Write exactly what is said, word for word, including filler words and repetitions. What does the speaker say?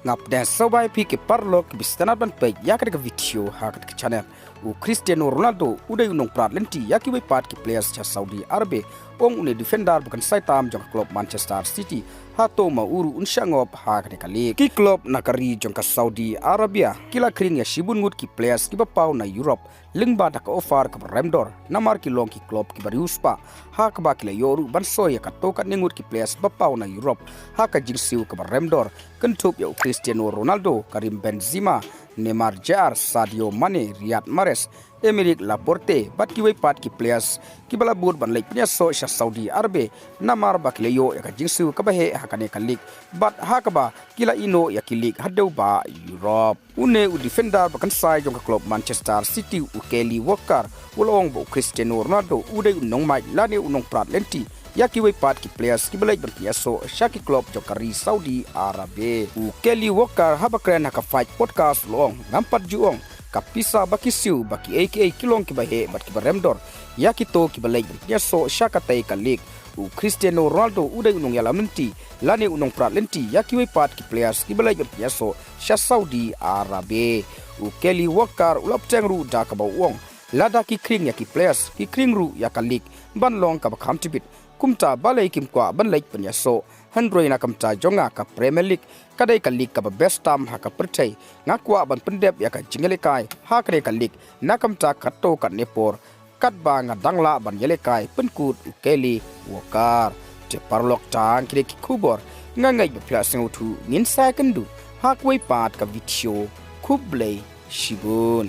Nga pdiang sngewbha ïa phi ki paralok kiba sngewtynnat ban peit ïa kane ka video ha kane ka channel. U Cristiano Ronaldo u dei u nongprat lynti ïa kiwei pat ki players sha Saudi Arabia. Ong une u defender ba kynsai tam jong ka club Manchester City, hato ma u ruh un shah ngop ha kane ka league? Ki club na ka ri jong ka Saudi Arabia ki la khring ïa shibun ngut ki players kiba paw na Europe lyngba da ka offer kaba rem dor, namar ki long ki club kiba riewspah, ha kaba ki la ïoh ruh ban soi ïa katto katne ngut ki players ba paw na Europe ha ka jingsiew kaba rem dor, kynthup ïa u Cristiano Ronaldo, Karim Benzema, Neymar Jr, Sadio Mane, Riyad Mahrez, Aymeric Laporte bad kiwei pat ki players kiba la bud ban leit pynïasoh sha Saudi Arabia, namar ba ki la ïoh ïa ka jingsiew kaba heh ha kane ka league bad ha kaba ki la ïehnoh ïa ki league haduh ba Europe. Une u defender ba kynsai jong ka club Manchester City, u Kyle Walker, u la ong ba u Cristiano Ronaldo u dei u nongmait lane u nongprat lynti ïa kiwei pat ki players kiba leit ban pynïasoh sha ki club jong ka ri Saudi Arabia. U Kyle Walker haba kren ha ka Fight Podcast u la ong, ngam pat ju ong ka pisa ba ki siew ba kiei kiei ki long kiba heh bad kiba rem dor ïa kito kiba leit ban pynïasoh sha katei ka league. U Cristiano Ronaldo u dei u nongïalam lynti lane u nongprat lynti ïa kiwei pat ki players kiba leit ban pynïasoh sha Saudi Arabia. U Kyle Walker u la bteng ruh da kaba u ong, lada ki khring ïa ki players, ki khring ruh ïa ka league ban long kaba kham tbit. Kumta balei kim kwah ban leit pynïasoh? Hynrei na ka bynta jong nga, ka Premier League ka dei ka league kaba best tam ha ka pyrthei. Nga kwah ban pyndep ïa ka jingïalehkai ha kane ka league na ka bynta katto katne por, katba nga dang lah ban ïalehkai, pynkut u Kyle Walker. Te paralok, tang kine ki khubor, nga ngeit ba phi la sngewthuh. Ngin sa ïakynduh ha kawei pat ka video. Khublei shibun.